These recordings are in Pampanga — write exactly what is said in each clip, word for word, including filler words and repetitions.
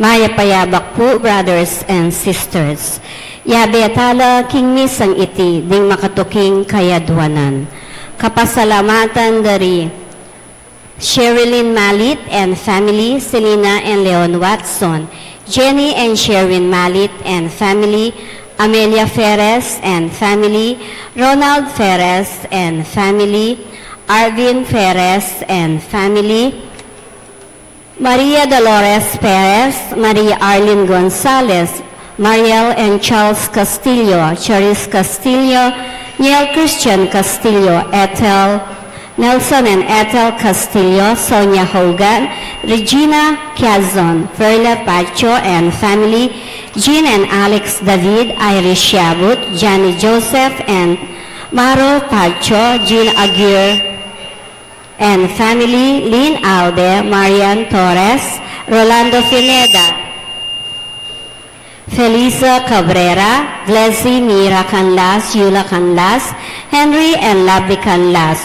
Mayap a yabak pu, brothers and sisters. Yabe tala king misang iti ding makatuking kayadwanan. Kapasalamatan dari Sherilyn Malit and family, Selina and Leon Watson, Jenny and Sherilyn Malit and family, Amelia Ferres and family, Ronald Ferres and family, Arvin Ferres and family, Maria Dolores Perez, Maria Arlene Gonzalez, Mariel and Charles Castillo, Charis Castillo, Neil Christian Castillo, Ethel, Nelson and Ethel Castillo, Sonia Hogan, Regina Cazon, Perla Pacho and family, Jean and Alex David, Iris Shabut, Johnny Joseph and Maro Pacho, Jean Aguirre, and family, Lynn Alde, Marian Torres, Rolando Pineda, Felisa Cabrera, Glesi Mira Canlas, Yula Canlas, Henry and Lovely Canlas,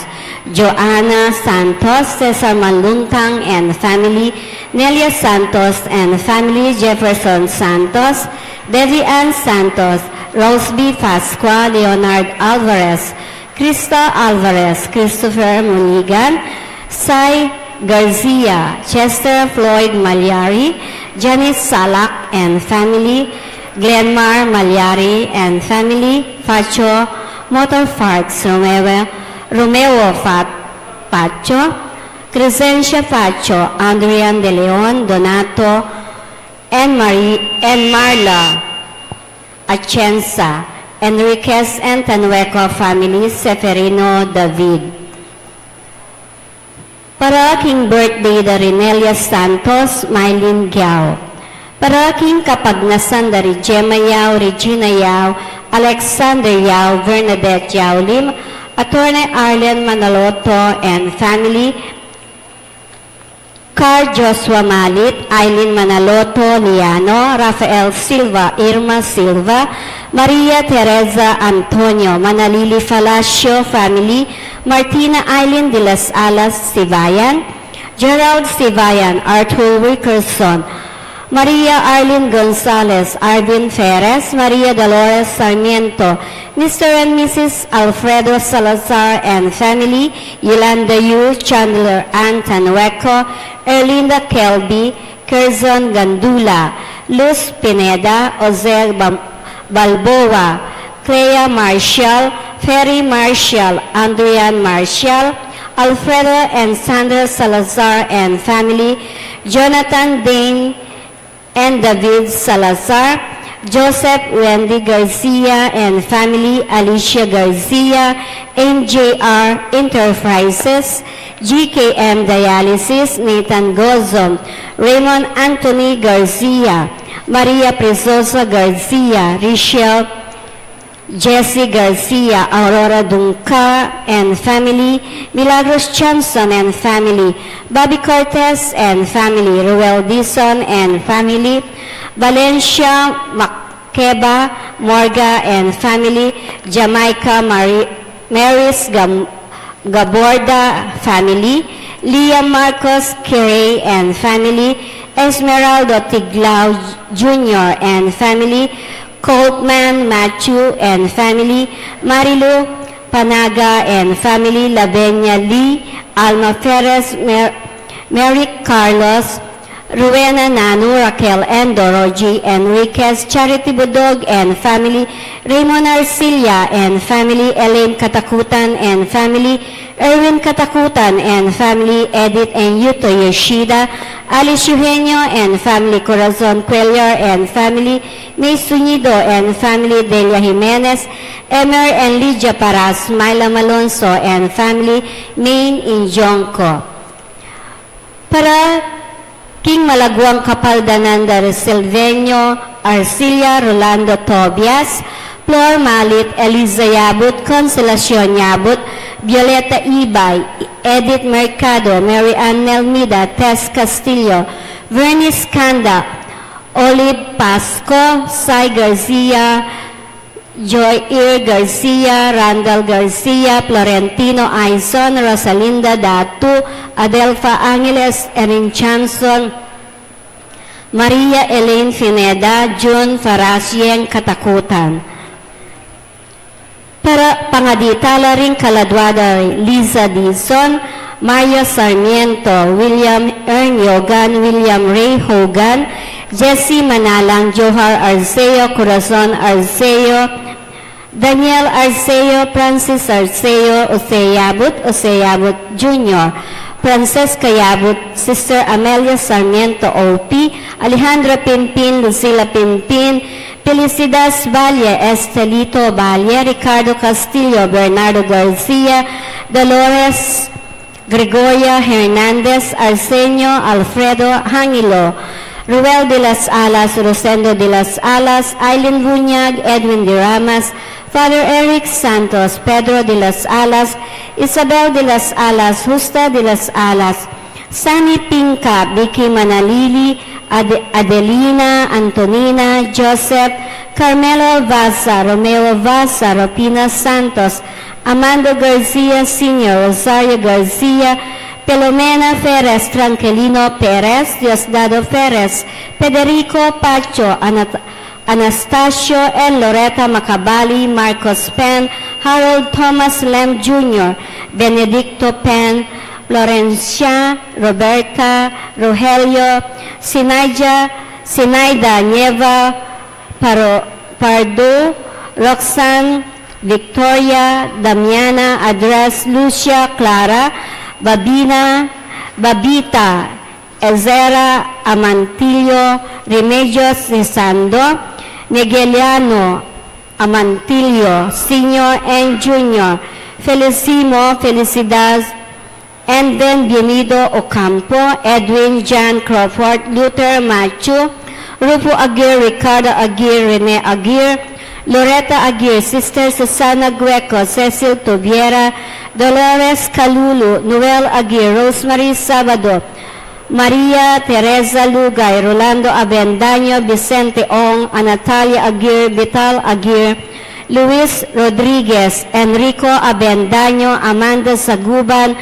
Joanna Santos, Cesar Manluntang and family, Nelia Santos and family, Jefferson Santos, Debbie Ann Santos, Roseby Pascua, Leonard Alvarez, Krista Alvarez, Christopher Munigan, Sai Garcia, Chester Floyd Malyari, Janice Salak and family, Glenmar Malyari and family, Facho Motor Parts, Romeo, Romeo Fat, Pacho, Crescencia Pacho, Andrian De Leon, Donato, and Marie, and Marla Atienza, Enriquez and Tanueco family, Seferino David. Para king birthday da Rinelia Santos, Mylene Giao. Para king kapagnasan da ri Gemma Yao, Regina Yao, Alexander Yao, Bernadette Yao Lim, Attorney Arlen Manaloto and family, Carl Joshua Malit, Eileen Manaloto Liano, Rafael Silva, Irma Silva, Maria Teresa Antonio, Manalili Falacio family, Martina Eileen de las Alas Sibayan, Gerald Sibayan, Arthur Wilkerson, Maria Arlene Gonzalez, Arvin Perez, Maria Dolores Sarmiento, Mister and Missus Alfredo Salazar and family, Yolanda Yu, Chandler Ann Tanueco, Erlinda Kelby, Kerzon Gandula, Luz Pineda, Jose Bam-, Balboa, Clea Marshall, Ferry Marshall, Andrian Marshall, Alfredo and Sandra Salazar and family, Jonathan Dane and David Salazar, Joseph Wendy Garcia and family, Alicia Garcia, M J R Enterprises, G K M Dialysis, Nathan Gozom, Raymond Anthony Garcia, Maria Preciosa Garcia, Richelle Jesse Garcia, Aurora Dungca and family, Milagros Johnson and family, Bobby Cortez and family, Ruel Dizon and family, Valencia Makeba Morga and family, Jamaica Mari-, Maris Gam-, Gaborda family, Liam Marcos Quirey and family, Esmeraldo Tiglao Junior and family, Coltman Matthew and family, Marilu Panaga and family, Lavenia Lee, Alma Perez, Mer-, Merrick Carlos, Rowena Nanu, Raquel and Dorothy Enriquez, Charity Budog and family, Raymond Arcilla and family, Elaine Katakutan and family, Erwin Katakutan and family, Edith and Yuto Yoshida, Alice Eugenio and family, Corazon Cuellar and family, May Sunido and family, Delia Jimenez, Emer and Lydia Paras, Myla Malonzo and family, Maine Injonco. Para king malaguang kapaldanan da ri Silvenio Arcilla, Rolando Tobias, Flor Malit, Eliza Yabut, Consolacion Yabut, Violeta Ibay, Edith Mercado, Mary Ann Nelmida, Tess Castillo, Vernice Canda, Olive Pasco, Sai Garcia, Joir Garcia, Randall Garcia, Florentino Aizon, Rosalinda Datu, Adelfa Angeles, Erin Johnson, Maria Elaine Pineda, June Farasieng Katakutan. Para pangadi tala ring kaladua da Liza Dizon, Mario Sarmiento, William Ern Yogan, William Ray Hogan, Jesse Manalang, Johar Arceo, Corazon Arceo, Daniel Arceo, Francis Arceo, Jose Yabut, Jose Yabut Junior, Francesca Yabut, Sister Amelia Sarmiento O P, Alejandro Pimpin, Lucila Pimpin, Felicidad Valle, Estelito Valle, Ricardo Castillo, Bernardo Garcia, Dolores Gregoria Hernandez, Arsenio Alfredo Hangilo, Ruel de las Alas, Rosendo de las Alas, Aileen Buñag, Edwin de Ramas, Father Eric Santos, Pedro de las Alas, Isabel de las Alas, Justa de las Alas, Sammy Pinca, Vicky Manalili, Ade-, Adelina, Antonina, Joseph, Carmelo Vaza, Romeo Vaza, Rufina Santos, Amando Garcia Senior, Rosario Garcia, Filomena Perez, Tranquilino Perez, Diosdado Perez, Federico Pacho, Anat-, Anastasio and Loretta Macabali, Marcos Pen, Harold Thomas Lem Junior, Benedicto Pen, Florencia, Roberta, Rogelio, Sinaida, Sinaida Nieva, Paro-, Pardo, Roxanne, Victoria, Damiana, Adres, Lucia, Clara, Babina, Babita, Ezera, Amantillo, Remedios, Sisando, Negeliano, Amantillo, Senior and Junior, Felicimo, Felicidad, Enden Bienvenido Ocampo, Edwin John Crawford, Luther Machu, Rufo Aguirre, Ricardo Aguirre, Rene Aguirre, Loretta Aguirre, Sister Susana Gueco, Cecil Tubiera, Dolores Calulu, Noel Aguirre, Rosemary Sabado, Maria Teresa Lugay, Rolando Abendaño, Vicente Ong, Anatalia Aguirre, Vital Aguirre, Luis Rodriguez, Enrico Abendaño, Amanda Saguban,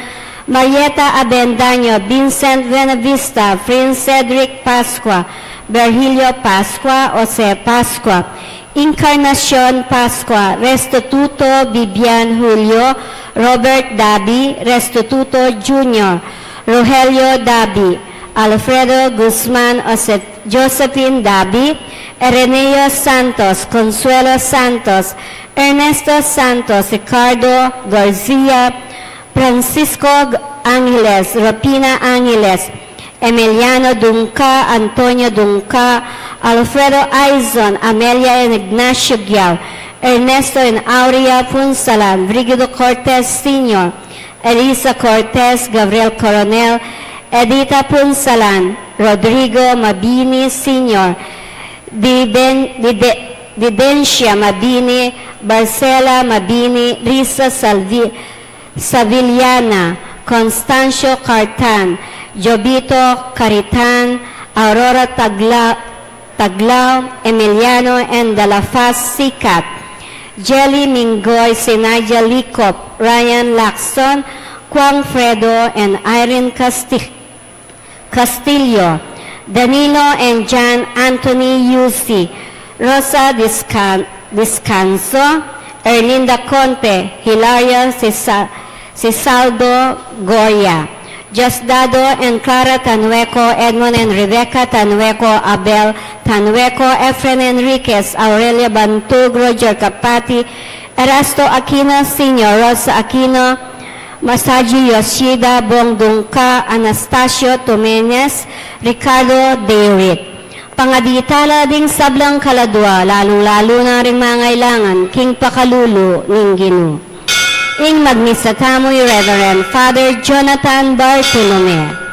Marieta Abendaño, Vincent Buenavista, Prince Cedric Pascua, Virgilio Pascua, Jose Pascua, Encarnacion Pascua, Restituto Bibian Julio, Robert Dabi, Restituto Junior, Rogelio Dabi, Alfredo Guzman, Josef-, Josephine Dabi, Ireneo Santos, Consuelo Santos, Ernesto Santos, Ricardo Garcia, Francisco Angeles, Rufina Angeles, Emiliano Dungca, Antonio Dungca, Alfredo Aizon, Amelia and Ignacio Guiao, Ernesto and Aurea Punsalan, Brigido Cortez Senior, Elisa Cortez, Gabriel Coronel, Edita Punsalan, Rodrigo Mabini Senior, Diben-, Dide-, Didencia Mabini, Barcela Mabini, Risa Salvi-, Saviliana, Constancio Cartan, Jovito Caritan, Aurora Tagla-, Taglao, Emiliano and de la Paz Sicat, Jelly Mingoy, Sinaja Licop, Ryan Lacson, Quang Fredo, and Irene Casti-, Castillo, Danilo and John Anthony Yusi, Rosa Discan-, Discanso, Erlinda Conte, Hilaria Sisa-, Sisaldo Goya, Diosdado and Clara Tanueco, Edmond and Rebecca Tanueco, Abel Tanueco, Efren Enriquez, Aurelia Bantug, Roger Capati, Erasto Aquino Senior, Rosa Aquino, Masaji Yoshida, Bong Dungca, Anastasio Tumenes, Ricardo David. Pangadi tala ding sablang kaladua, lalung-lalu na ring mangailangan king pakalulu ning Ginu. Ing magmisa tamu i Reverend Father Jonathan Bartolome.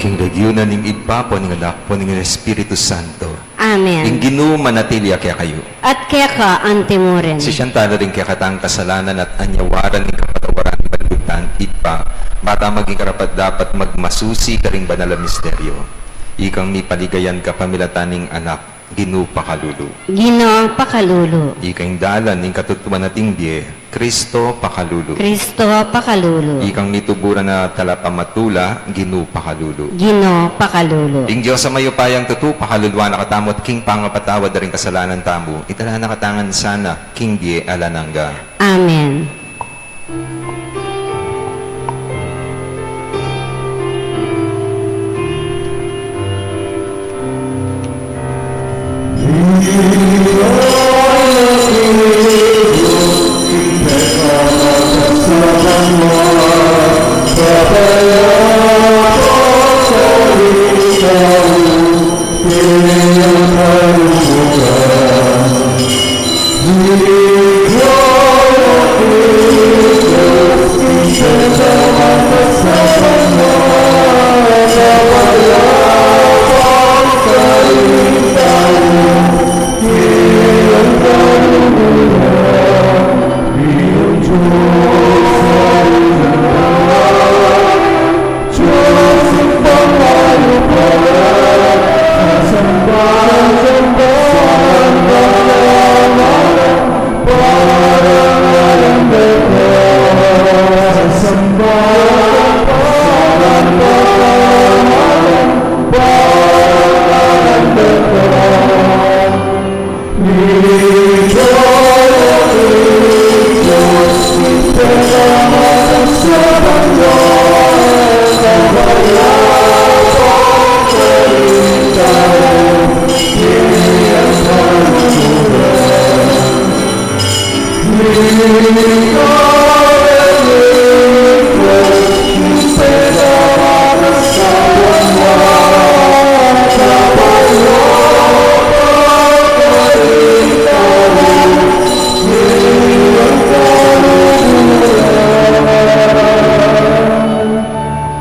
Ing lagyu na ning Ibpa, ampo ning Anak, ampo ning Espiritu Santo. Amen. Ing Ginu manatili ya kekayu. At keka antimurin. Sisian tala ring kekatang kasalanan at anyawaran ning kapatawaran ning malugud tang Ibpa, bang maging karapat-dapat magmasusi karing banal a misteryo. Ikang mipaligayan kapamilatan ning Anak, Ginu pakalulu. Ginu pakalulu. Ikang dalan ning katutuan at ing bie, Kristo pakalulu. Kristo pakalulu. Ikang mituburan a talapamatula, Ginu pakalulu. Ginu pakalulu. Ing Dios a mayupayang tutu pakaluluan na katamu at king pangapatawad da ring kasalanan tamu, itala na katamu ngan sana king bie alang angga. Amen.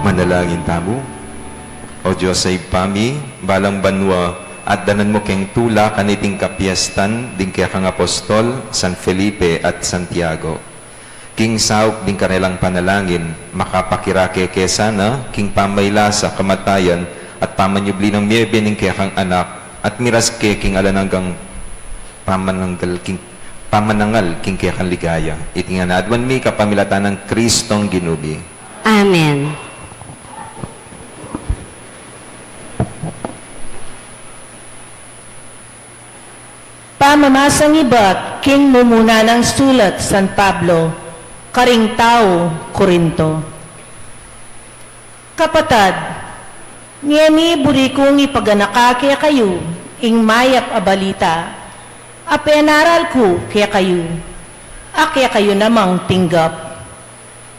Manalangin tamu. O Dios a Ibpa mi, balang banua, atdanan mu keng tula kaniting kapiestan ding kekang apostol, San Felipe at Santiago. King saup ding karelang panalangin, makapakirake ke sana king pamailasa, kamatayan, at pamanyubli nang mebie ning kekang Anak, at miras ke king alang anggang pamanangal king, pamanangal king kekang ligaya. Iti ngan aduan mi kapamilatan nang Kristong Ginu mi. Amen. Pamamasang ibat king mumuna nang sulat San Pablo karing tau Corinto. Kapatad, ngeni buri kung ipaganaka kekayu ing mayap a balita a penaral ku kekayu, a kekayu namang tinggap.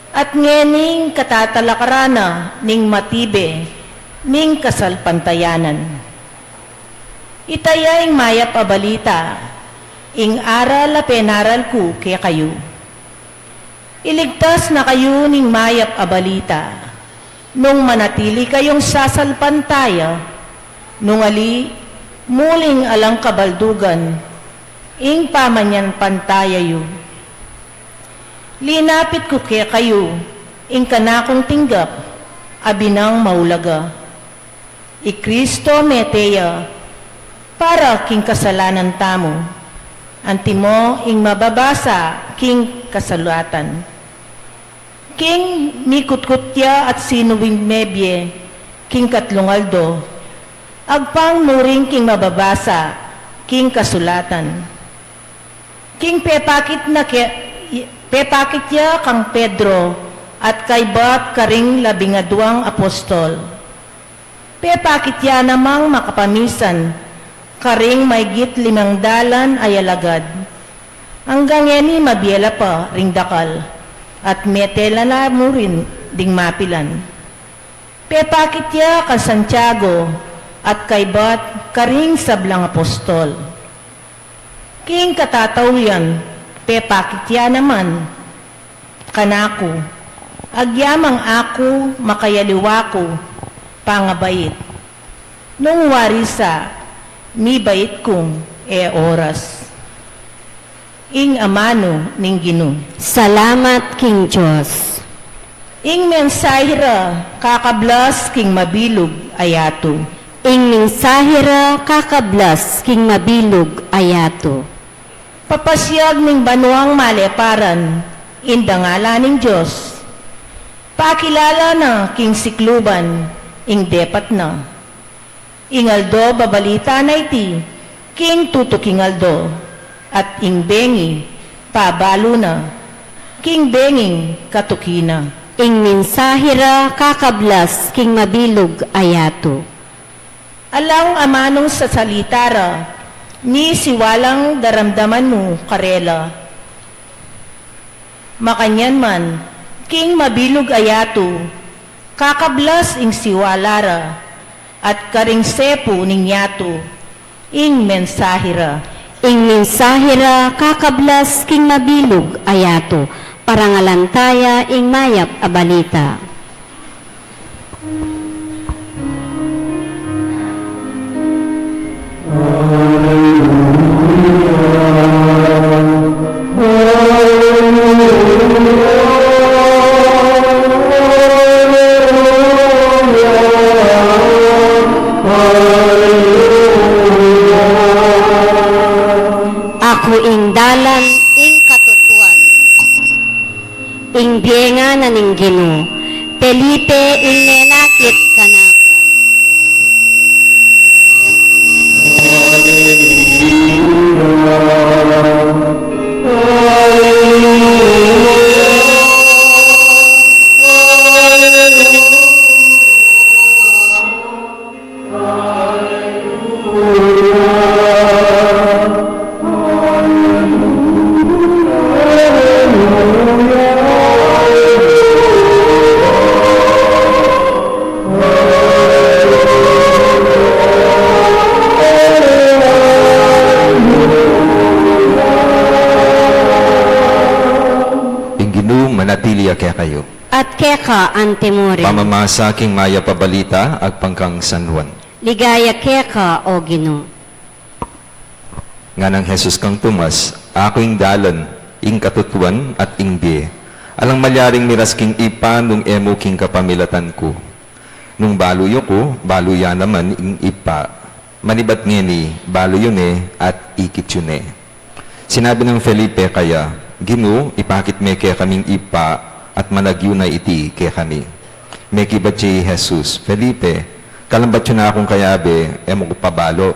At ngening katatalakaran na ning matibe ning kasalpantayanan. Ita ya ing mayap a balita, ing aral a penaral ku kekayu. Iligtas na kayu ning mayap a balita, nung manatili kayung sasalpantaya, nung ali, muling alang kabaldugan ing pamanyampantaya yu. Linapit ku kekayu ing kanakung tinggap a binang maulaga. I Kristo mete ya para king kasalanan tamu, antimo ing mababasa king kasulatan. King mikutkut ya at sinubling mebie king katlung aldo, agpang nurin king mababasa king kasulatan. King pepakit na ke, pepakit ya kang Pedro at kaybat karing labing aduang apostol. Pepakit ya namang makapamisan karing maygit limang dalan a alagad. Anggang ngeni mabie la pa ring dakal at mete la la mu rin ding mapilan. Pepakit ya kang Santiago at kaybat karing sablang apostol. King katataulian, pepakit ya naman kanaku, agyamang aku makayaliwa ku, Pangabait. Nung wari sa, mibait kung e oras. Ing amanu ning Ginu. Salamat king Dios. Ing mensahe ra kakablas king mabilug a yatu. Ing mensahe ra kakablas king mabilug a yatu. Papasiag ning banuang maleparan ing dangalan ning Dios. Pakilala na king sikluban ing depat na. Ing aldo babalita na iti king tutuking aldo, at ing bengi pabalu na king benging katuki na. Ing mensahe ra kakablas king mabilug a yatu. Alang amanung sasalita ra, ni siwalang daramdaman mu karela. Makanyan man, king mabilug a yatu, kakablas ing siwala ra, at karing sepu ning yatu, ing mensahe ra. Ing mensahe ra kakablas king mabilug a yatu, parangalan taya ing mayap a balita. Aku ing dalan, ing katutuan, ing bie, ngana ning Ginu. Felipe ing menakit kanaku. Ing Ginu manatili ya kekayu. At keka antimurin. Pamamasa king mayap a balita agpang kang San Juan. Ligaya keka, o Ginu. Nganang Jesus kang Tomas, "Aku ing dalan, ing katutuan, at ing bie. Alang malyaring miras king Ibpa nung e mu king kapamilatan ku. Nung balu yu ku, balu ya naman ing Ibpa. Manibat ngeni, balu yu ne, at ikit yu ne." Sinabi nang Felipe kaya, "Ginu, ipakit me kekaming Ibpa, at managyu na iti kekami." Mekibat ya i Jesus, "Felipe, kalambat yu na kung kayabe, e mu ku pa balu?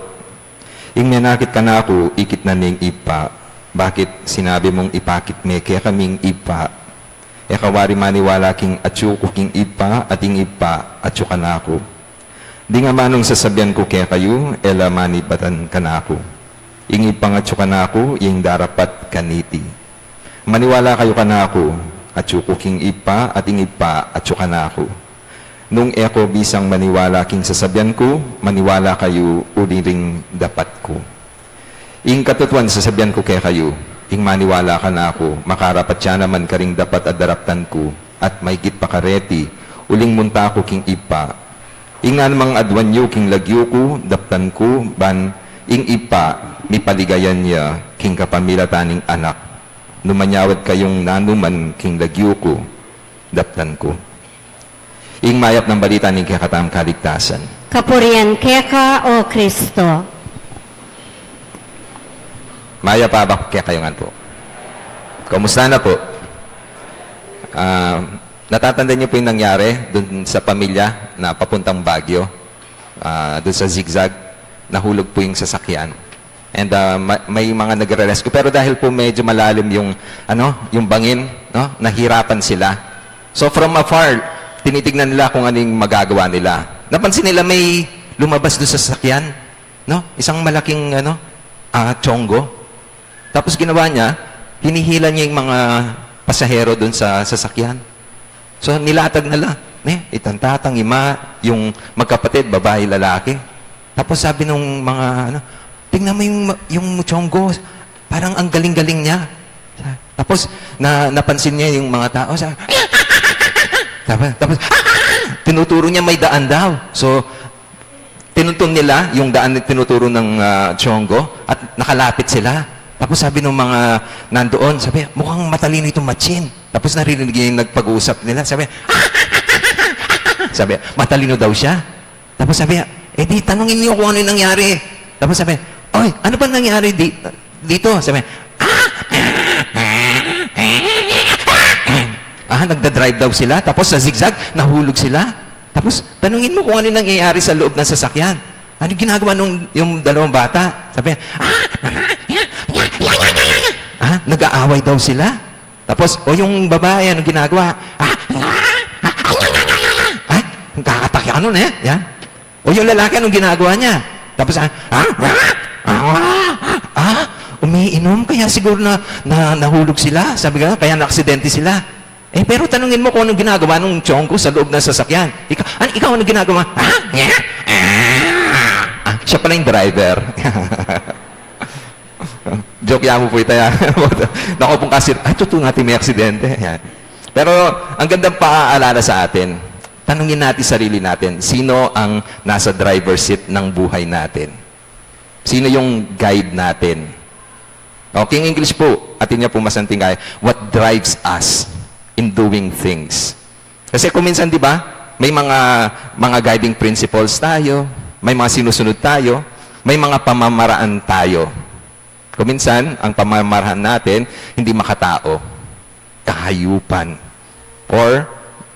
Ing menakit kanaku, ikit na ning Ibpa. Bakit sinabi mung ipakit me kekaming Ibpa? E ka wari maniwala king atyu ku king Ibpa, at ing Ibpa atyu kanaku? Ding amanung sasabian ku kekayu, e la manibatan kanaku. Ing Ibpang atyu kanaku, ing darapat kaniti. Maniwala kayu kanaku, atyu ku king Ibpa, at ing Ibpa atyu kanaku. Nung e ko bisang maniwala king sasabian ku, maniwala kayu uli ring dapat ku. Ing katutuan sasabian ku kekayu, ing maniwala kanaku, makarapat ya naman karing dapat a daraptan ku, at maigit pa kareti, uling munta ku king Ibpa. Ing nanumang aduan yu king lagyu ku, daptan ku, ban ing Ibpa mipaligayan ya king kapamilatan ning Anak. Nu manyawad kayung nanuman king lagyu ku, daptan ku." Ing mayap nang balita ning kekatamung kaligtasan. Kapurian keka, o Kristo. Mayap a abak kekayu ngan pu. Kumusta na pu? Ah, natatandaan niyo pu yung nangyari dun sa pamilya na papuntang Baguio, ah, dun sa zigzag, nahulog pu yung sasakyan. And, ah, ma-, may mga nagre-rescue. Pero dahil po medyo malalim yung, ano, yung bangin, no, nahirapan sila. So from afar, tinitignan nila kung ano yung magagawa nila. Napansin nila may lumabas doon sa sasakyan, no? Isang malaking, ano, ah, tiyongo. Tapos ginawa niya, hinihila niya yung mga pasahero doon sa sasakyan. So, nilatag na la, ne? Itang tatang, ima, yung magkapatid, babae, lalaki. Tapos sabi nung mga, ano, "Tingnan mo yung ma-, yung tiyongo, parang ang galing-galing niya." Tapos, na, napansin niya yung mga tao, sa-, tapos, tapos, tinuturo niya may daan daw. So, tinuntun nila yung daan na tinuturo ng, ah, Chongo at nakalapit sila. Tapos sabi ng mga nandoon, sabi, "Mukhang matalino itong Machin." Tapos naririnig niya yung nagpag-uusap nila. Sabi, sabi, "Matalino daw siya." Tapos sabi, "Eh di, tanungin niyo kung ano yung nangyari." Tapos sabi, "Oy, ano ba nangyari di-, dito?" Sabi, "Ah, nagda-drive daw sila. Tapos sa zigzag, nahulog sila." Tapos, tanungin mo kung ano nangyayari sa loob ng sasakyan. Ano ginagawa nung yung dalawang bata? Sabi, "Ah, nag-aaway daw sila." Tapos, o yung babae, ano ginagawa? "Ah, ah, nagkakatakya nun eh." Yan. O yung lalaki, anong ginagawa niya? Tapos, ah, ah, ah, ah, ah, umiinom, kaya siguro na, na, nahulog sila. Sabi ka, kaya naaksidente sila. Eh, pero tanungin mo kung anong ginagawa nung Chongo sa loob ng sasakyan. Ikaw, an-, ikaw, anong ginagawa? Ah, ah, siya pala yung driver. Joke ya mu pu ita, ya. Naku pung kasi, ay, totoo nga, may aksidente. Yan. Pero, ang gandang paaalala sa atin, tanungin natin sarili natin, sino ang nasa driver's seat ng buhay natin? Sino yung guide natin? Okay, in English po, atin niya po masanting kaya, what drives us in doing things? Kasi kung minsan, di ba, may mga, mga guiding principles tayo, may mga sinusunod tayo, may mga pamamaraan tayo. Kung minsan, ang pamamaraan natin, hindi makatao, kahayupan, or,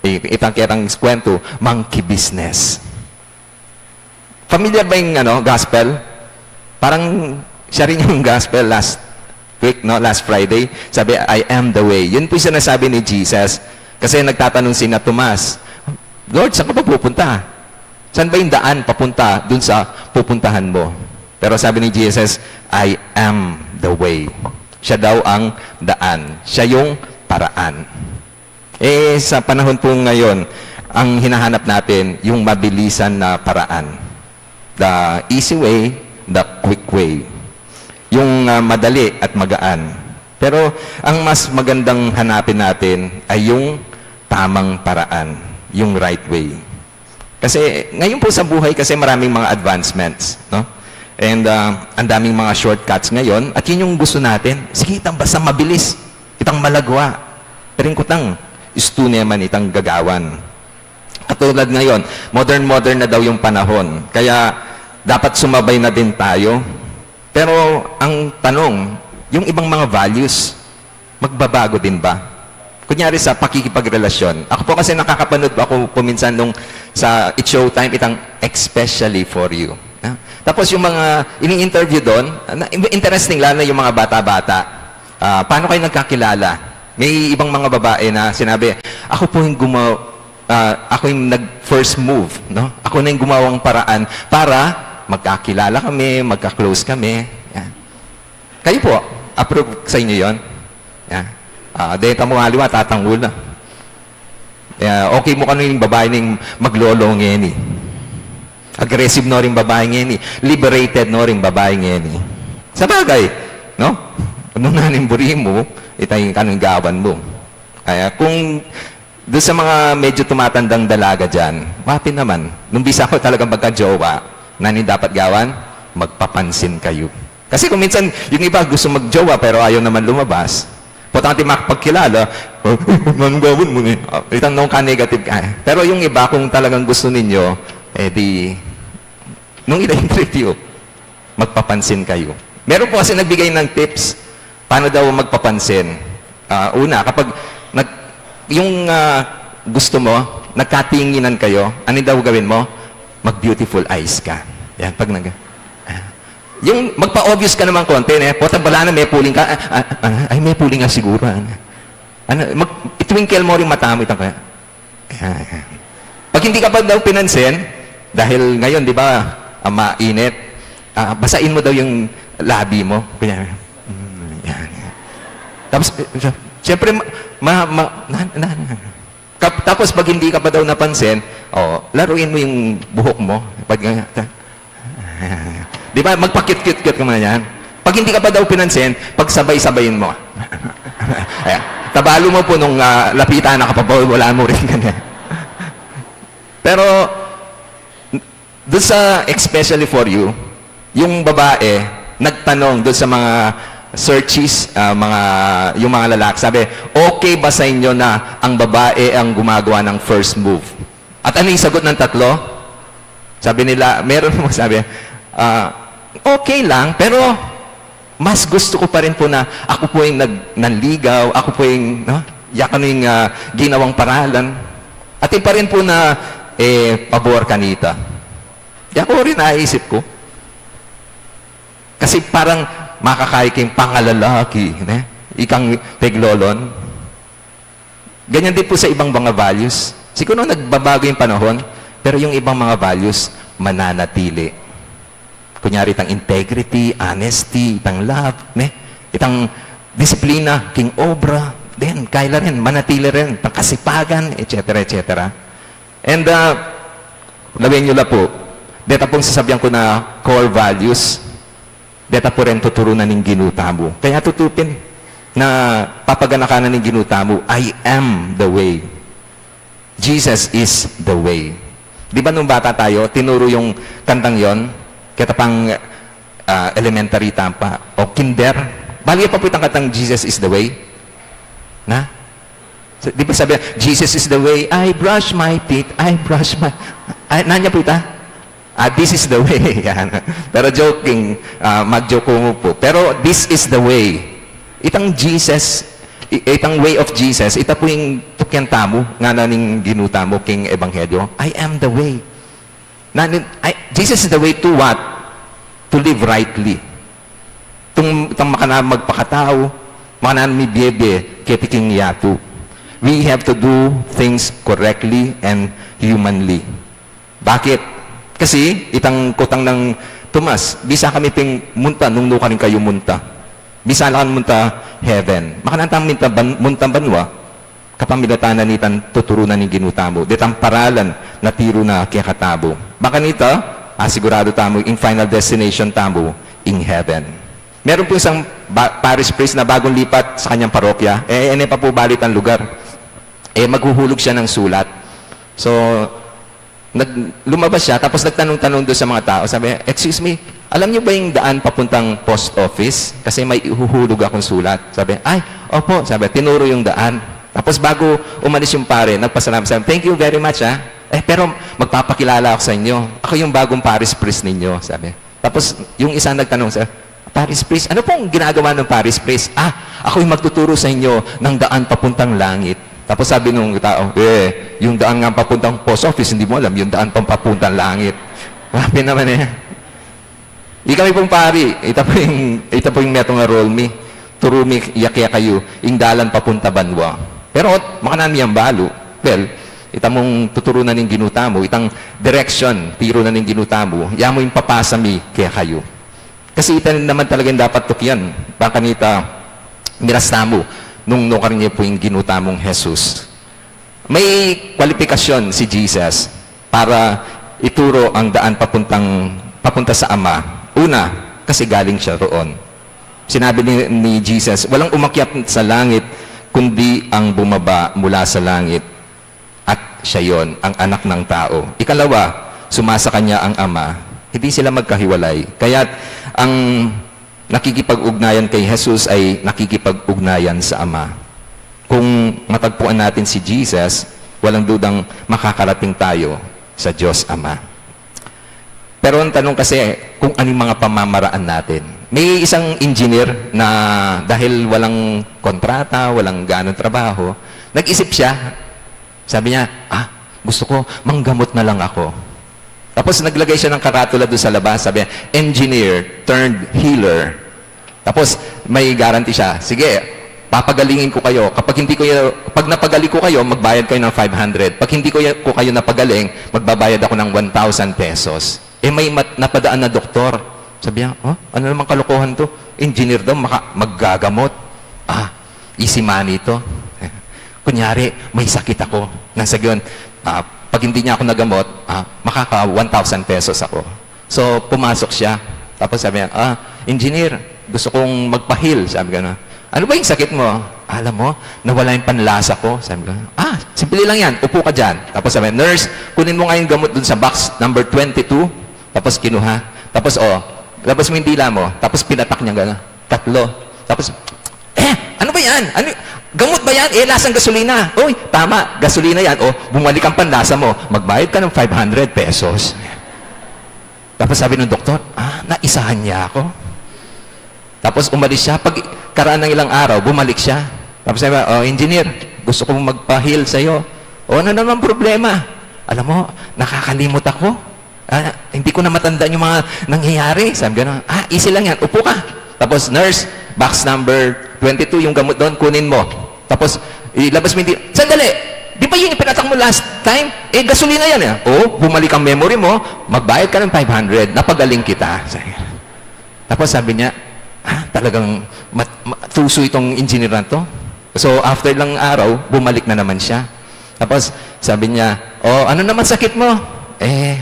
eh, itang kitang kwento, monkey business. Familiar ba yung, ano, gospel? Parang siya rin yung gospel last week, no? Last Friday. Sabi, "I am the way." Yun po yung sinasabi ni Jesus. Kasi nagtatanong si na Tomas, "Lord, saan ka pa pupunta? Saan ba yung daan papunta dun sa pupuntahan mo?" Pero sabi ni Jesus, "I am the way." Siya daw ang daan. Siya yung paraan. Eh, sa panahon po ngayon, ang hinahanap natin, yung mabilisan na paraan. The easy way, the quick way. Yung, ah, madali at magaan. Pero ang mas magandang hanapin natin ay yung tamang paraan, yung right way. Kasi ngayon po sa buhay kasi maraming mga advancements, no? And, ah, ang daming mga shortcuts ngayon at yun yung gusto natin. Sige, itang basta mabilis, itang malagwa. Pero yung kutang, istu naman itang gagawan. Katulad ngayon, modern-modern na daw yung panahon. Kaya dapat sumabay na din tayo. Pero ang tanong, yung ibang mga values, magbabago din ba? Kunyari sa pakikipagrelasyon. Ako po kasi nakakapanood ako kuminsan nung sa It's Showtime, itang Especially for You. Ha? Tapos yung mga ini-interview doon, na, interesting, lalo na yung mga bata-bata. Ah, paano kayo nagkakilala? May ibang mga babae na sinabi, "Ako po yung gumawa, ah, ako yung nag-first move, no? Ako na yung gumawang paraan para magkakilala kami, magka-close kami." Yan. Kayo po, approve sa inyo yon? Yan. Ah, deta mo nga liwa, tatanggol na. Yan. Okay mu kanu ing babae ning maglolo ngeni? Aggressive no ring babae ngeni. Liberated no ring babae ngeni. Sabagay, no? Nung naning buri mu, itay kanu ing gawan mu. Kaya kung doon sa mga medyo tumatandang dalaga dyan, mapi naman. Nung bisa ko talagang magka-jowa, nanu ing dapat gawan? Magpapansin kayo. Kasi kung minsan, yung iba gusto magjowa pero ayaw naman lumabas. Potang atin makapagkilala, "Oh, anong gawin mo ni?" Ah, itang nung ka-negative ka. Pero yung iba, kung talagang gusto ninyo, eh di, nung ina-interview, magpapansin kayo. Meron po kasi nagbigay ng tips, paano daw magpapansin. Ah, una, kapag nag-, yung, ah, gusto mo, nagkatinginan kayo, ano daw gawin mo? Mag-beautiful eyes ka. Yan, pag nag-, ah, yung magpa-obvious ka naman konti, ne? Pota bala na, may puling ka, ah, ah, ah, ay, may puling nga siguro, ah. Ano, mag-, itwinkle mo rin mata mo, itang kaya. Ayan, ayan. Pag hindi ka pa daw pinansin, dahil ngayon, di ba, ah, mainit, ah, basain mo daw yung labi mo. Kaya, mm, yan, yan. Tapos, eh, siyempre, ma-, ma-, ma-, na, na, na. Kap-, tapos pag hindi ka pa daw napansin, oh, laruin mo yung buhok mo. Pag, Di ba? Magpa-cute-cute-cute ka muna yan. Pag hindi ka pa daw pinansin, pagsabay-sabayin mo. Ayan. Tabalu mo po nung, ah, lapitan na ka pa, wala mo rin ganyan. Pero, doon sa especially for you, yung babae, nagtanong doon sa mga searches, ah, mga, yung mga lalaki, sabi, "Okay ba sa inyo na ang babae ang gumagawa ng first move?" At ano yung sagot ng tatlo? Sabi nila, meron mo sabi, ah, "Okay lang, pero mas gusto ko pa rin po na ako po yung nag-, nanligaw, ako po yung, no, yakan yung, ah, ginawang paralan." At yun pa rin po na, eh, pabor kanita. Di ako rin naisip ko. Kasi parang makakay kayong pangalalaki, ne? Ikang peglolon. Ganyan din po sa ibang mga values. Siguro nagbabago yung panahon, pero yung ibang mga values, mananatili. Kunyari, itang integrity, honesty, itang love, ne? Itang disiplina, king obra, then, kaila rin, manatili rin, itang kasipagan, et cetera, et cetera. And, uh, lawen nyo la po, deta pong sasabian ko na core values, deta po rin tuturunan ning Ginu tamu. Kaya tutupin na papaganakanan ning Ginu tamu, "I am the way." Jesus is the way. Di ba nung bata tayo, tinuro yung kantang yon, kita pang, ah, elementary tampa, o kinder? Bali pa po itang kantang Jesus is the way? Na? So, di ba sabi, "Jesus is the way, I brush my teeth, I brush my," ay, nanya po ita? Ah, "This is the way." Yan. Pero joking, ah, mag-joke ko po. Pero this is the way. Itang Jesus, i-, itang way of Jesus, ita po yung tukyan tamu, ngana ning Ginu tamu, king Ebanghelyo, "I am the way." Na, nin-, ay, Jesus is the way to what? To live rightly. Tung, itang makananu magpakatau, makananu mibiebie, keti king yatu. We have to do things correctly and humanly. Bakit? Kasi, itang kutang nang Tomas, "Bisa kami ping munta, nung nu karin kayu munta. Bisa la kang munta heaven." Makananu tang munta ban-, munta banua, kapamilatan na nitang tuturunan ning Ginu tamu. Detang paralan na tiru na kekatamu. Bang kanita, ah, sigurado tamu, ing final destination tamu, ing heaven. Meron po isang ba-, parish priest na bagong lipat sa kanyang parokya. Eh, ene pa po bali itang lugar. Eh, maghuhulog siya ng sulat. So, nag-, lumabas siya, tapos nagtanong-tanong doon sa mga tao. Sabi, "Excuse me, alam niyo ba yung daan papuntang post office? Kasi may ihuhulog akong sulat." Sabi, "Ay, opo." Sabi, tinuro yung daan. Tapos bago umalis yung pare, nagpasalamat. Sabi, "Thank you very much, ah. Eh, pero magpapakilala ako sa inyo. Ako yung bagong parish priest ninyo," sabi. Tapos yung isa nagtanong sa, "Parish priest, ano pong ginagawa ng parish priest?" "Ah, ako yung magtuturo sa inyo ng daan papuntang langit." Tapos sabi nung tao, "Eh, yung daan nga papuntang post office, hindi mo alam, yung daan pang papuntang langit." Grabe naman eh. Ikami pong pari, ita po yung, ita po yung metung a role mi. Turu mi ya kekayu, ing dalan papunta banua. Pero makananu yang balu? Well, ita mung tuturunan ning Ginu tamu, itang direction, tiru na ning Ginu tamu, ya mu ing papasa mi kekayu. Kasi ita naman talaga yung dapat tukyan. Bang kanita, miras tamu, nung nukarin niya po yung Ginu tamung Jesus. May kwalipikasyon si Jesus para ituro ang daan papuntang, papunta sa Ama. Una, kasi galing siya roon. Sinabi ni, ni Jesus, "Walang umakyat sa langit, kundi ang bumaba mula sa langit. At siya yon, ang Anak ng Tao." Ikalawa, suma sa kanya ang Ama. Hindi sila magkahiwalay. Kaya ang nakikipag-ugnayan kay Jesus ay nakikipag-ugnayan sa Ama. Kung matagpuan natin si Jesus, walang dudang makakarating tayo sa Diyos Ama. Pero ang tanong kasi, kung ano yung mga pamamaraan natin. May isang engineer na dahil walang kontrata, walang ganong trabaho, nag-isip siya, sabi niya, "Ah, gusto ko, manggamot na lang ako." Tapos naglagay siya ng karatula doon sa labas, sabi niya, "Engineer turned healer." Tapos may guarantee siya, "Sige, papagalingin ko kayo. Kapag hindi ko, pag napagaling ko kayo, magbayad kayo ng five hundred. Pag hindi ko, ko kayo napagaling, magbabayad ako ng one thousand pesos." Eh, may mat-, napadaan na doktor. Sabi niya, "Oh, ano namang kalokohan to? Engineer daw, maka-, maggagamot. Ah, easy money to." Kunyari, may sakit ako. Nang sa gayon, ah, pag hindi niya ako nagamot, ah, makaka one thousand pesos ako. So, pumasok siya. Tapos sabi niya, "Ah, engineer, gusto kong magpahil," sabi ko na. "Ano ba yung sakit mo?" "Alam mo, nawala yung panlasa ko." Sabi ko, "Ah, simple lang yan. Upo ka dyan." Tapos sabi, "Nurse, kunin mo nga yung gamot dun sa box number twenty-two." Tapos kinuha. Tapos, oh, labas mo yung dila mo. Tapos pinatak niya gano'n. Tatlo. Tapos, "Eh, ano ba yan? Ano, gamot ba yan? Eh, lasang gasolina." "Uy, tama, gasolina yan. Oh, bumalik ang panlasa mo. Magbayad ka ng five hundred pesos." Tapos sabi ng doktor, "Ah, naisahan niya ako." Tapos umalis siya. Pagkaraan ng ilang araw, bumalik siya. Tapos sabi, "Oh, engineer, gusto kong magpa-heal sa'yo." "Oh, ano naman problema?" "Alam mo, nakakalimot ako. Ah, hindi ko na matandaan yung mga nangyayari." Sabi gano'n, "Ah, easy lang yan. Upo ka." Tapos, "Nurse, box number twenty-two, yung gamot doon, kunin mo." Tapos, ilabas mo hindi, "Sandali! Di ba yun yung pinatak mo last time? Eh, gasolina yan eh." "Oo, bumalik ang memory mo, magbayad ka ng five hundred, napagaling kita." Sabi. Tapos sabi niya, "Ah, talagang mat-, ma-, tuso itong engineer na 'to." So, after lang araw, bumalik na naman siya. Tapos sabi niya, "Oh, ano naman sakit mo?" "Eh,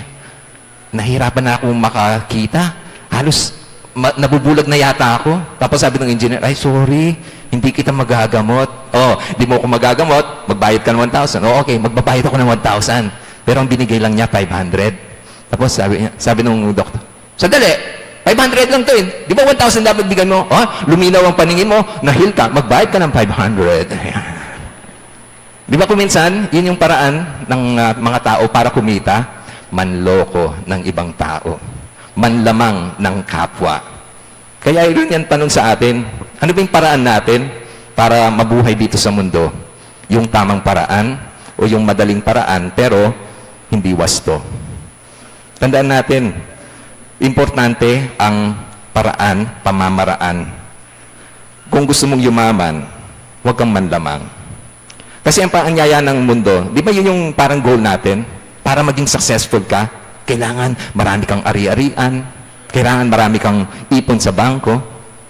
nahirapan na akong makakita. Halos ma-, nabubulag na yata ako." Tapos sabi ng engineer, "Ay, sorry, hindi kita magagamot." "Oh, di mo ako magagamot, magbayad ka ng one thousand." "Oh, okay, magbabayad ako ng one thousand." Pero ang binigay lang niya, five hundred. Tapos sabi niya, sabi ng doktor, "Sandali, five hundred lang 'to eh. Di ba one thousand dapat bigay mo?" "Oh, luminaw ang paningin mo, na-heal ka, magbayad ka ng five hundred." Ayan. Di ba kung minsan, yun yung paraan ng, ah, mga tao para kumita? Manloko ng ibang tao. Manlamang ng kapwa. Kaya yun yung tanong sa atin, ano ba yung paraan natin para mabuhay dito sa mundo? Yung tamang paraan o yung madaling paraan pero hindi wasto? Tandaan natin, importante ang paraan, pamamaraan. Kung gusto mong yumaman, huwag kang manlamang. Kasi ang paanyaya ng mundo, di ba yun yung parang goal natin? Para maging successful ka, kailangan marami kang ari-arian, kailangan marami kang ipon sa bangko.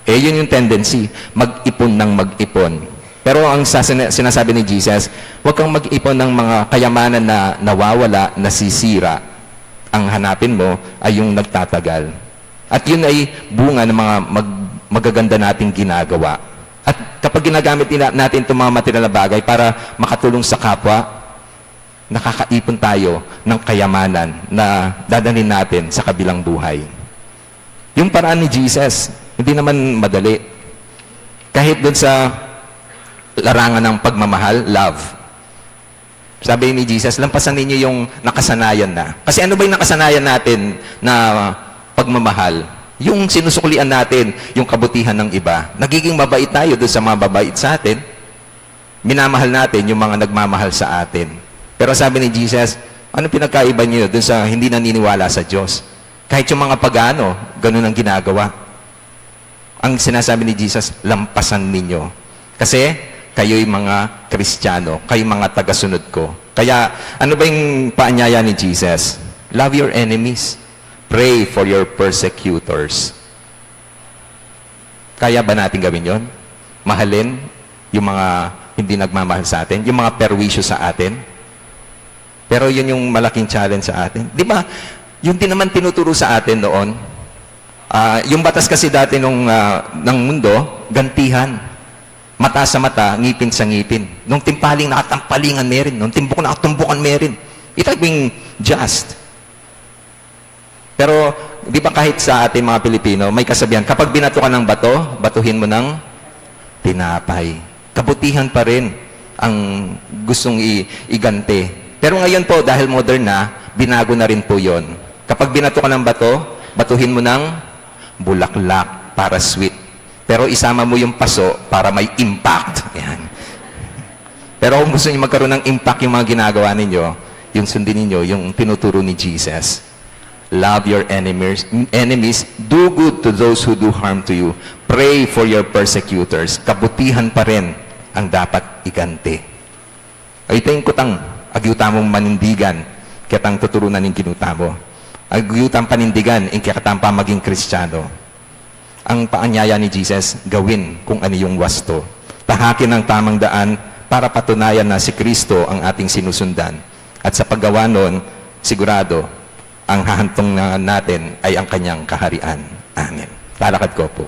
Eh, yun yung tendency, mag-ipon ng mag-ipon. Pero ang sasina-, sinasabi ni Jesus, huwag kang mag-ipon ng mga kayamanan na nawawala, nasisira. Ang hanapin mo ay yung nagtatagal. At yun ay bunga ng mga mag-, magaganda nating ginagawa. At kapag ginagamit nila-, natin itong mga material na bagay para makatulong sa kapwa, nakakaipon tayo ng kayamanan na dadalhin natin sa kabilang buhay. Yung paraan ni Jesus, hindi naman madali. Kahit dun sa larangan ng pagmamahal, love. Sabi ni Jesus, "Lampasan ninyo yung nakasanayan na." Kasi ano ba yung nakasanayan natin na pagmamahal? Yung sinusuklian natin, yung kabutihan ng iba. Nagiging mabait tayo dun sa mga mabait sa atin. Minamahal natin yung mga nagmamahal sa atin. Pero sabi ni Jesus, "Anong pinagkaiba niyo dun sa hindi naniniwala sa Diyos?" Kahit yung mga pagano, ganun ang ginagawa. Ang sinasabi ni Jesus, "Lampasan ninyo. Kasi kayo'y mga Kristiyano, kayo'y mga tagasunod ko." Kaya, ano ba yung paanyaya ni Jesus? Love your enemies. Pray for your persecutors. Kaya ba natin gawin yon? Mahalin yung mga hindi nagmamahal sa atin, yung mga perwisyo sa atin? Pero yun yung malaking challenge sa atin. Di ba, yun din naman tinuturo sa atin noon. Ah, yung batas kasi dati nung, ah, ng mundo, gantihan. Mata sa mata, ngipin sa ngipin. Nung timpaling nakatampalingan, meron. Nung timbuk nakatumukan, meron. It has been just. Pero, di ba kahit sa ating mga Pilipino, may kasabihan, kapag binato ka ng bato, batuhin mo ng tinapay. Kabutihan pa rin ang gustong i-, iganti. Pero ngayon po, dahil modern na, binago na rin po yon. Kapag binato ka ng bato, batuhin mo ng bulaklak para sweet. Pero isama mo yung paso para may impact. Yan. Pero kung gusto niyo magkaroon ng impact yung mga ginagawa ninyo, yung sundin ninyo, yung tinuturo ni Jesus. Love your enemies, enemies, do good to those who do harm to you, pray for your persecutors. Kabutihan pa rin ang dapat iganti. Ay, ito yung kutang, agyu tamung manindigan, ketang tuturunan ning Ginu tamu. Agyu tang panindigan, ing kekatang pamaging Kristiyano. Ang paanyaya ni Jesus, gawin kung ano yung wasto. Tahakin ang tamang daan para patunayan na si Kristo ang ating sinusundan. At sa paggawa nun, sigurado, ang hahantong na natin ay ang kanyang kaharian. Amen. Talakad ko po.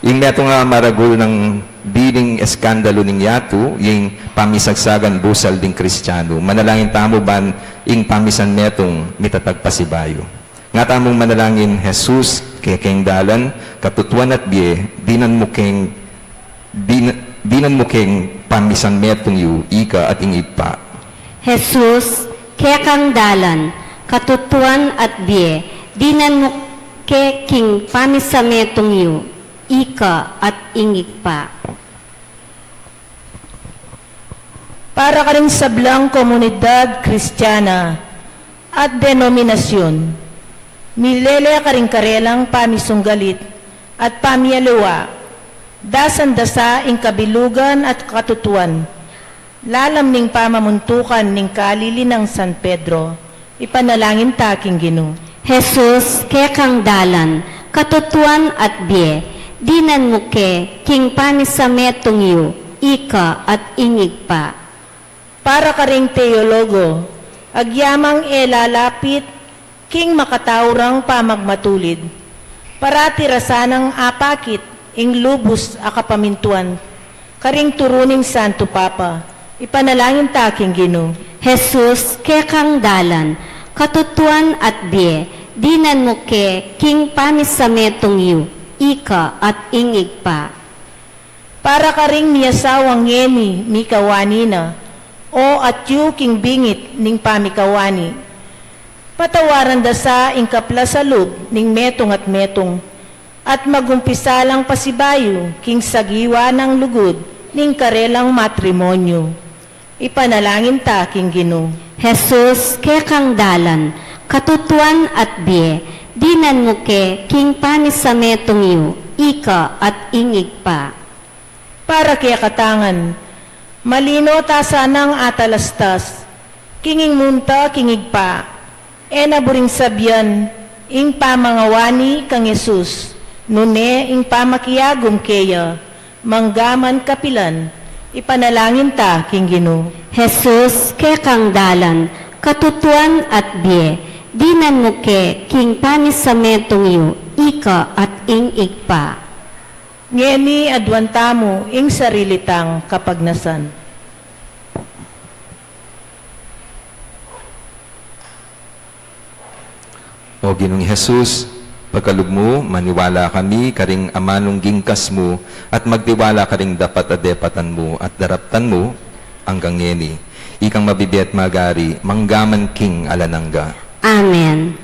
Ing metung a maragul nang bining eskandalu ning yatu, ing pamisagsagan busal ding Kristianu. Manalangin tamu ban ing pamisan metung mitatag pasibayu. Nga tamung manalangin, Jesus, kekeng dalan, katutuan at bie, dinan mu keng, din-, dinan mu keng pamisan metung yu, ika at ing Ibpa. Jesus, kekang dalan, katutuan at bie, dinan mu ke king pamisametung yu, ika at ing Ibpa. Para karing sablang komunidad Kristiana at denominasyun, milele karing karelang pamisunggalit at pamialiwa, dasan da sa ing kabilugan at katutuan, lalam ning pamamuntukan ning kalili nang San Pedro, ipanalangin ta king Ginu. Jesus, kekang dalan, katutuan at bie, dinan mu ke king pamisametung yu, ika at ing Ibpa. Para karing teologo, agyamang e lalapit king makataurang pamagmatulid, parati ra sanang apakit ing lubus a kapamintuan karing turu ning Santo Papa, ipanalangin ta king Ginu. Jesus, kekang dalan, katutuan at bie, dinan mu ke king pamisametung yu, ika at ing Ibpa. Para karing miasawang ngeni mikawani na, o atyu king bingit ning pamikawani, patawaran da sa ing kaplas a lub ning metung at metung, at magumpisa lang pasibayu king sagiwa nang lugud ning karelang matrimonyu. Ipanalangin ta king Ginu. Jesus, kekang dalan, katutuan at bie, dinan mu ke king pamisametung yu, ika at ing Ibpa. Para kekatang ngan, malino ta sanang atalastas king ing munta king Ibpa, e na buring sabian ing pamangawani kang Jesus, nune ing pamakiagum keya, manggaman kapilan, ipanalangin ta king Ginu. Jesus, kekang dalan, katutuan at bie, dinan mu ke king pamisametung yu, ika at ing Ibpa. Ngeni aduan tamu ing sarili tang kapagnasan. O Ginung Jesus, pagkalub mu, maniwala kami karing amanung gingkas mu, at magtiwala karing dapat a depatan mu at daraptan mu, anggang ngeni, ikang mabibie at magari, manggaman king alang angga. Amen.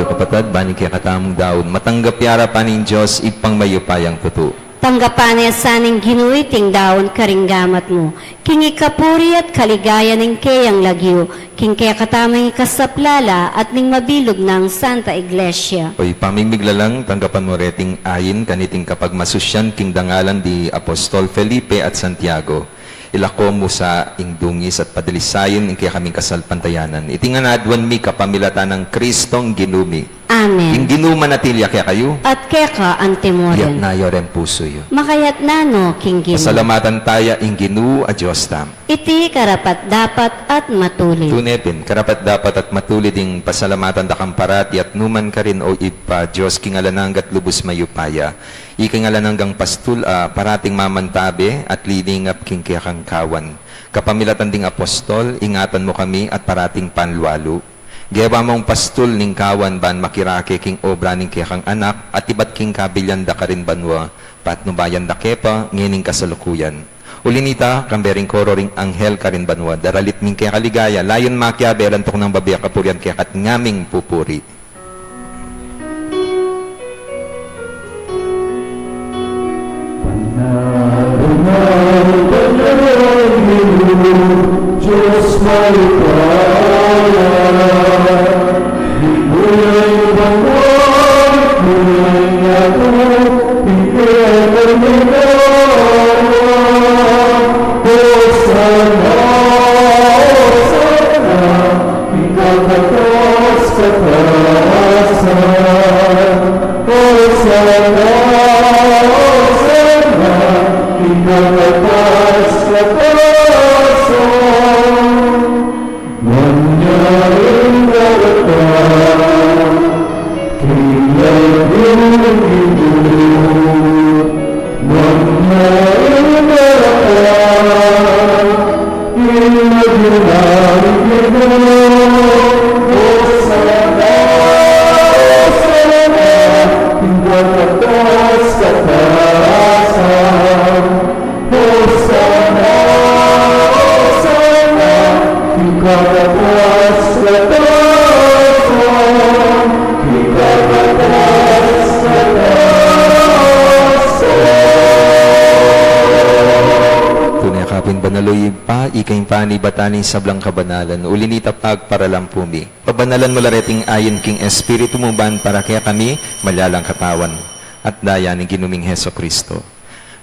Kapatad, bani kekatamung daun, matanggap ya ra pa ning Dios, Ibpang mayupayang tutu. Tanggapan na sa ning Ginu iting daun karing gamat mu, king ikapuri at kaligayan ning keyang lagyu, king kekatamung ikasaplala at ning mabilug nang Santa Iglesia. O Ibpa ming miglalang, tanggapan mu reting ain kaniting kapagmasusyan king dangalan di Apostol Felipe at Santiago. Ilako mu sa ing dungis at padalisayan ing kekaming kasalpantayanan. Iti ngan aduan mi kapamilatan nang Kristong Ginu mi. Amen. Amen. Ing Ginu manatili ya kekayu. At keka antimurin. Iyatas yu reng pusu yu. Makayatas na no king Ginu. Pasalamatan taya ing Ginu a Dios tamu. Iti karapat-dapat at matulid. Tune pin, karapat-dapat at matulid ing pasalamatan da kang parati at nukarin man, O Ibpa, Dios king alang angga at lubus mayupaya. Ika ing alang anggang pastul a parating mamantabe at lilingap king kekang kawan. Kapamilatan ding apostol, ingatan mu kami at parating panlualu. Gewa mung pastul ning kawan ban makirake king obra ning kekang Anak, at ibat king kabilyan da karin banua, patnubayan da ke pa ngening kasalukuyan. Uli na nita, kambe ring koro ring anghel karin banua, daralit mi ing keka ligaya, layun makiabe, lantuk nang babie kapurian keka at ngaming pupuri. Ing kakatas-katasan. Hosana, Hosana, ing kakatas-katasan. Manyari darata king lagyu ning Ginu. Tune ka pin banal, O Ibpa, ika ing panibatan ning sablang kabanalan, uli na nita pagparalampu mi. Pabanalan mu la reting ayin king Espiritu mu ban para kekami malyalang katawan at daya ning Ginu ming Jesucristo.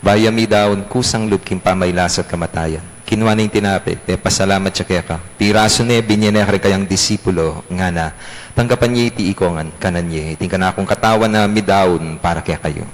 Bayu ya midaun kusang lub king pamailas at kamatayan, kinua ne ing tinape, pepasalamat ya keka, pirasu ne, binie ne karing kayang disipulo, ngana: Tanggapan ye iti ikongan, kanan ye, iti ing kanakung katawan a midaun para kekayu.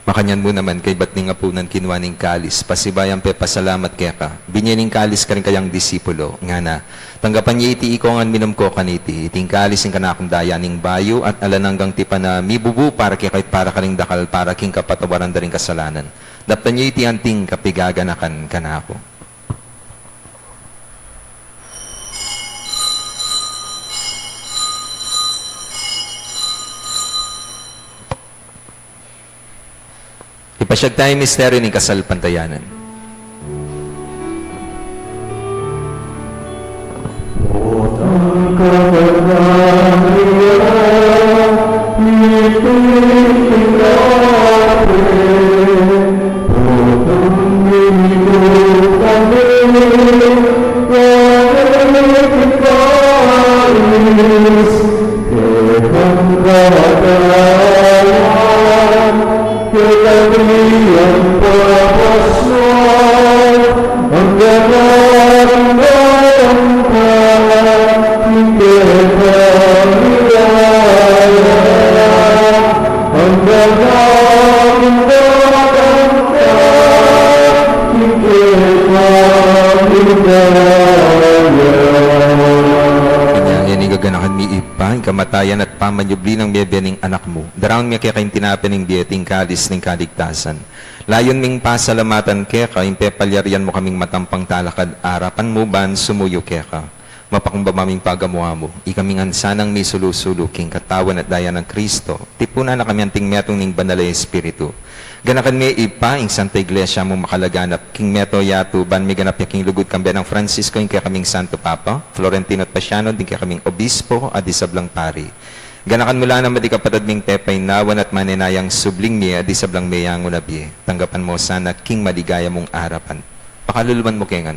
Makanyan mu naman, kaybat ning apunan, kinua ne ing kalis, pasibayu yang pepasalamat keka, binie ne ing kalis karing kayang disipulo, ngana: Tanggapan ye iti ikongan, minum ko kaniti, iti ing kalis ning kanakung daya ning bayu at alang anggang tipan a mibubu para kekayu at para karing dakal para king kapatawaran da ring kasalanan. Daptan ye iti anting kapigaganakan kanaku. Ipasyag taya ing misteryu ning kasalpantayanan. Inya ngeni gaganakan mi, Ibpa, ing kamatayan at pamanyubli nang mebie ning Anak mu. Daraun mi keka ing tinape ning bie at ing kalis ning kaligtasan. Layun ming pasalamatan keka ing pepalyarian mu kaming matampang talakad arapan mu ban sumuyu keka. Mapakumbaba ming pagamu-amu, ikaming ansanang misulu-sulu king katawan at daya nang Kristo, tipunan na kami anting metung ning Banal a Espiritu. Ganakan me, Ibpa, ing Santa Iglesia mung makalaganap king meto yatu, ban miganap ya king lugud kambe nang Francisco, ing kekaming Santo Papa, Florentino at Paciano, ding kekaming Obispo, at ding sablang pari. Ganakan mu la naman ding kapatad ming pepainawan at manenayang subling mie, at ding sablang meyangu na bie. Tanggapan mu sana king maligaya mung arapan. Pakaluluan mu ke ngan.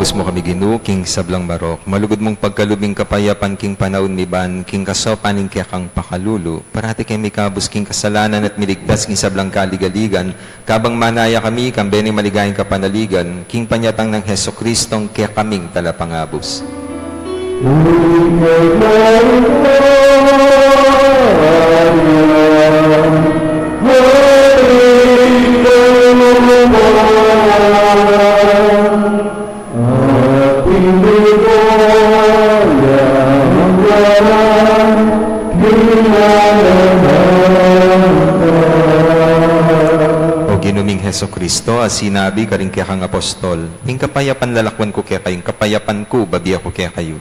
Ikabus mu kami, Ginu, king sablang marok. Malugud mung pagkalub ing kapayapan king panaun mi ban, king kasaupan ning kekang pakalulu. Parati keng mikabus king kasalanan at miligtas king sablang kaligaligan, kabang manaya kami, kambe ning maligayang kapanaligan, king panyatang nang Jesucristong kekaming Talapangabus. O Ginu ming Jesucristo, a sinabi karing kekang apostol, ing kapayapan lalakwan ku kekayu, ing kapayapan ku babie ku kekayu.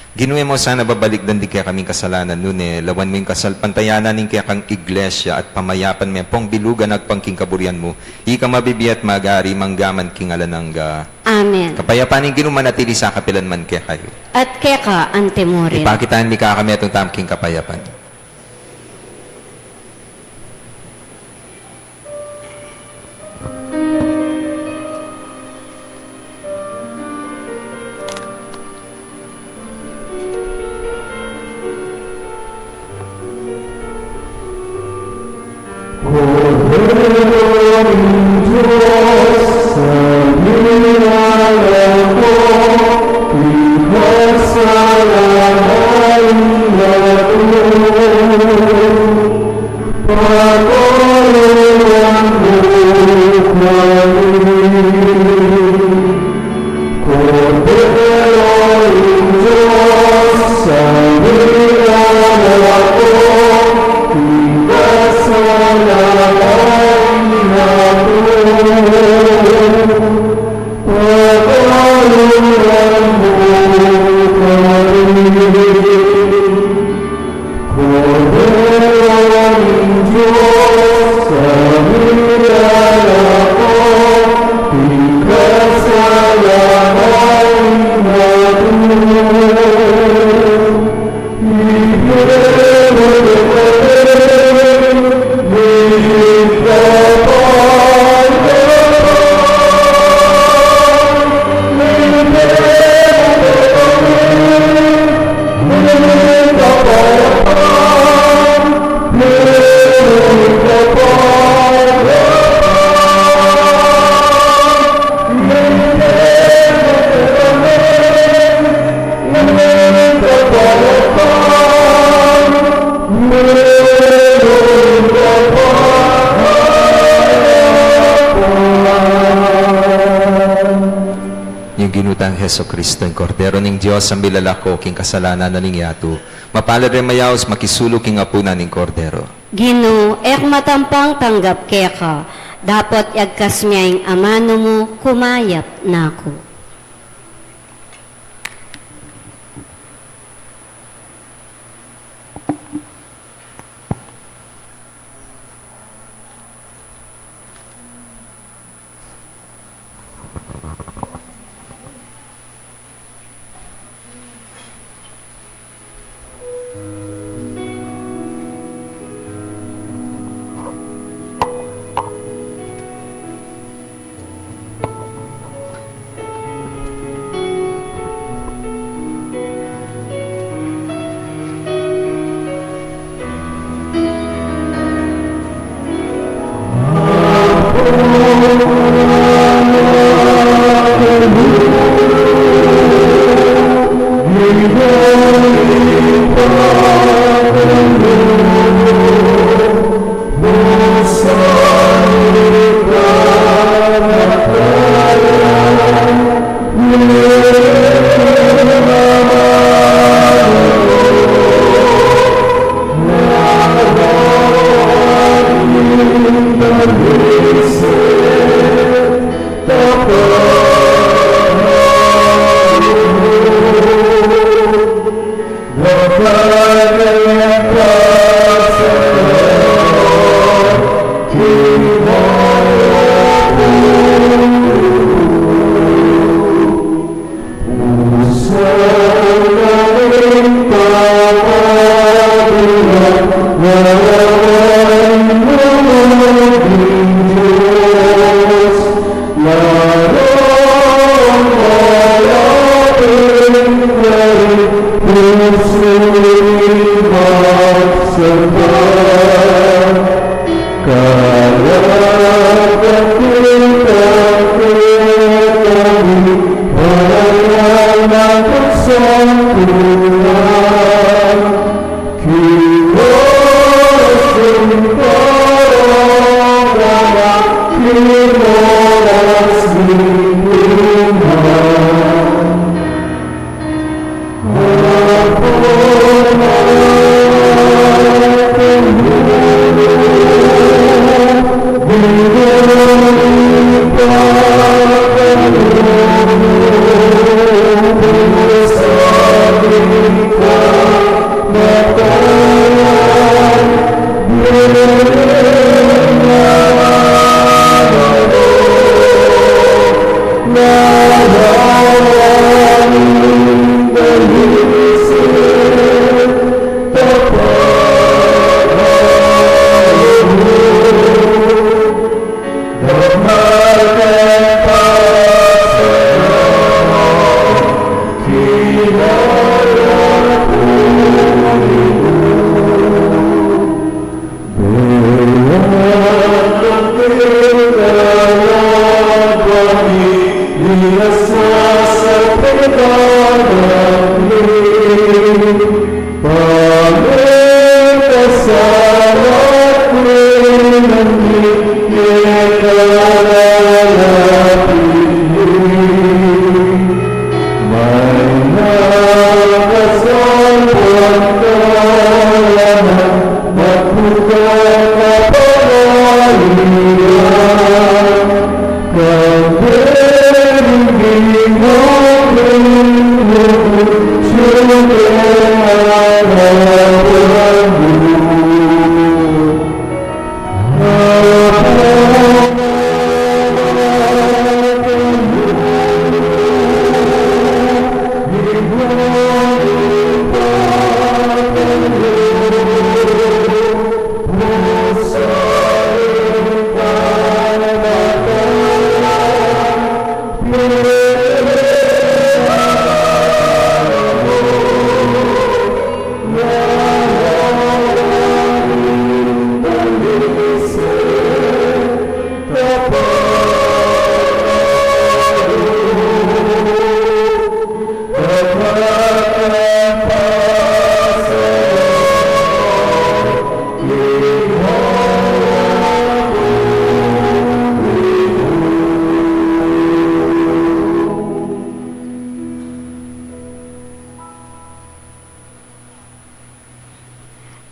Ginu, e mu sana babalikdan ding kekaming kasalanan, nune lawan mu ing kasalpantayanan ning kekang Iglesia at pamayapan me ampong bilugan agpang king kaburian mu, ika mabibie at magari manggaman king alang angga. Amen. Kapayapan ning Ginu manatili sa kapilan man kekayu. At keka antimurin. Ipakit mi kekami itang tamung kapayapan. Jesucristo, ing Kordero ning Dios, a milalako king kasalanan na ning yatu. Mapalad ring mayaus makisalu king apunan ning Kordero. Ginu, e ku matampang tanggap keka, dapot yagkas me ing amanu mu, kumayap na ku.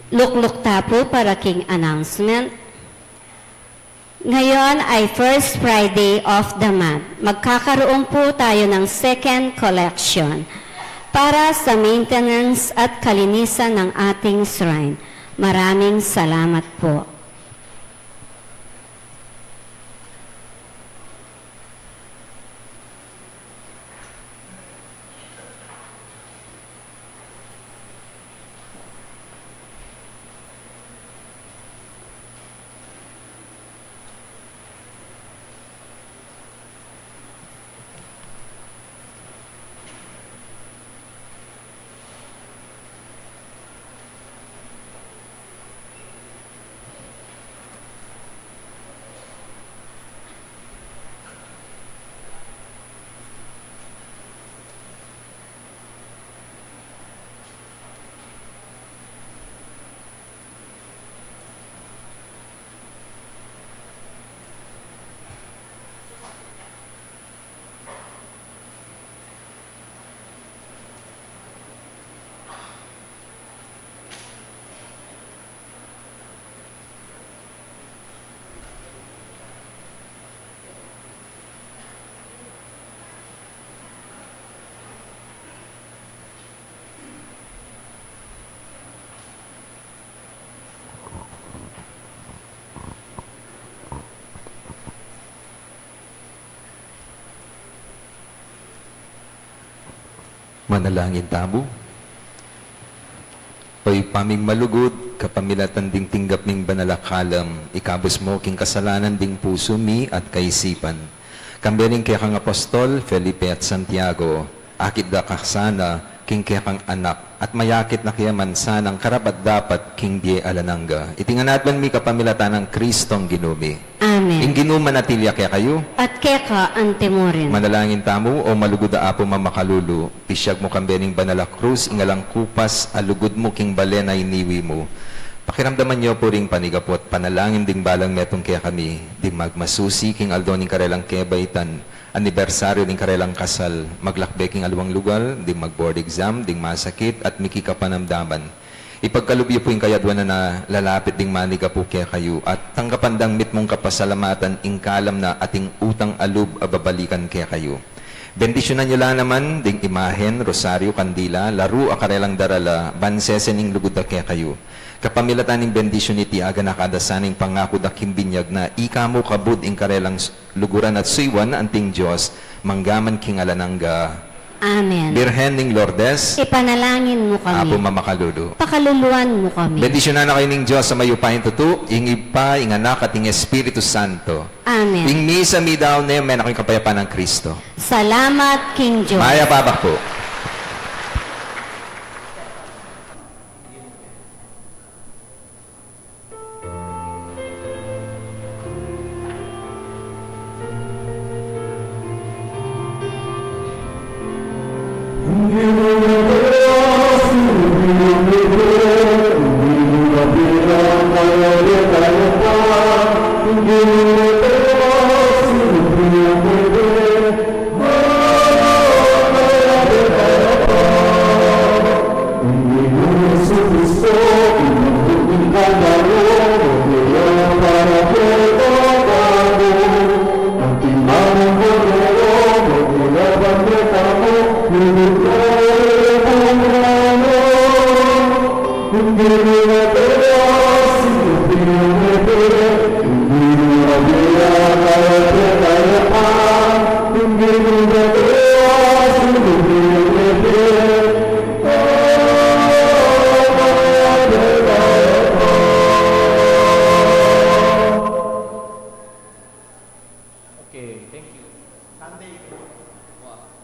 Lukluk ta pu para king announcement. Ngayon ay first Friday of the month. Magkakaroon po tayo ng second collection para sa maintenance at kalinisan ng ating shrine. Maraming salamat po. Manalangin tamu. O Ibpa ming malugud, kapamilatan ding tinggap ming banal a kalam, ikabus mu king kasalanan ding pusu mi at kaisipan, kambe ning kekang apostol Felipe at Santiago, akit da ka sana king kekang anak, at mayakit na ke man sanang karapat-dapat king bie alang angga. Iti ngan aduan mi kapamilatan nang Kristong Ginu mi. Amen. Ing Ginu manatili ya kekayu. At keka antimurin. Manalangin tamu. O malugud a Apu mamakalulu, pisiag mu kambe ning banal a krus ing alang kupas a lugud mu king balen a iniwi mu. Pakiramdaman yu pu ring panigapu at panalangin ding balang metung kekami, ding magmasusi king aldo ning karelang kebaitan, anibersaryu ning karelang kasal, maglakbe king aliwang lugal, ding mag-board exam, ding masakit at mikikapanamdaman. Ipagkalub yu pu ing kayaduanan a lalapit ding manigapu kekayu, at tanggapan dang mitmung kapasalamatan ing kalam na ating utang a lub a babalikan kekayu. Bendisyunan yu la naman ding imahen, rosaryu, kandila, laru a karelang darala, ban sesen ing lugud da kekayu. Kapamilatan ning bendisyun iti, aganaka da sana ing pangaku da king binyag na ika mu kabud ing karelang s-, luguran at suyuan anting Dios, mangga man king alang angga. Amen. Birhen ning Lourdes, ipanalangin mu kami. Apu mamakalulu, pakaluluan mu kami. Bendisyunan na kayu ning Dios a mayupayang tutu, ing Ibpa, ing Anak, at ing Espiritu Santo. Amen. Ing misa midaun ne, mena kayu king kapayapan nang Kristo. Salamat king Dios. Mayap a abak pu. Okay, thank you. Sunday. Wow.